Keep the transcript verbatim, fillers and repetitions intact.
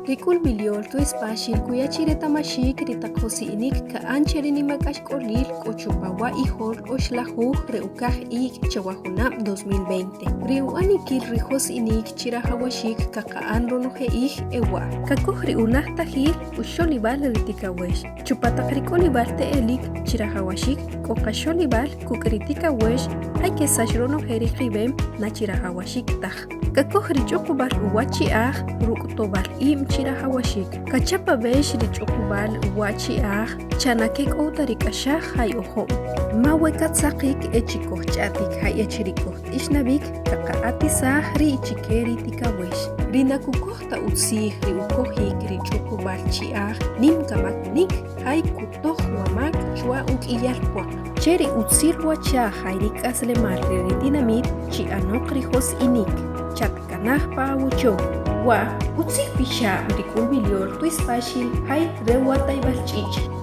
Ri k'ulb'il yol Tuis Paxil kuya chi reta'maxik ri taq josi'inik ka'an che ri nimak'axk'olil k'o chupa wa ijol oxlajuj re ukaj ik' che wa junab' dos mil veinte. Ri u'anikil ri josi'inik chi rajawaxik kaqa'an ronoje ij e wa': kakoj ri unajtajil uxolib'al ri tikawex. Chupa taq ri k'olib'al te'elik chi rajawaxik k'o qaxolib'al kuk' ri tikawex, jay kesax ronoje ri qib'em na chi rajawaxik taj. Kakoj ri ch'uqub'al uwachi'aj ruk' tob'al ib' chi rajawaxik. Kachapab'ex ri ch'uqub'al uwachi'aj cha' na kek'ow ta ri k'axaj jay ojob'. Ma we katzaqik e chi kojch'a'tik jay ech ri kojt'ixnab'ik, kaqaq'atisaj ri' chike ri tikawex. Ri na kukoj ta utzij ri ukojik ri ch'uqub'al chi'aj nim kamakunik, jay kutoj wa mak chwa uk'iyal pwaq. Che ri utzil wachaj jay ri k'aslemal re ri tinamit chi'anoq ri josi'inik, chatkanaj pa awocho. Wa utzil pixab' ri k'ulb'il yol Tuis Paxil jay re wata'ib'al ch'ich'.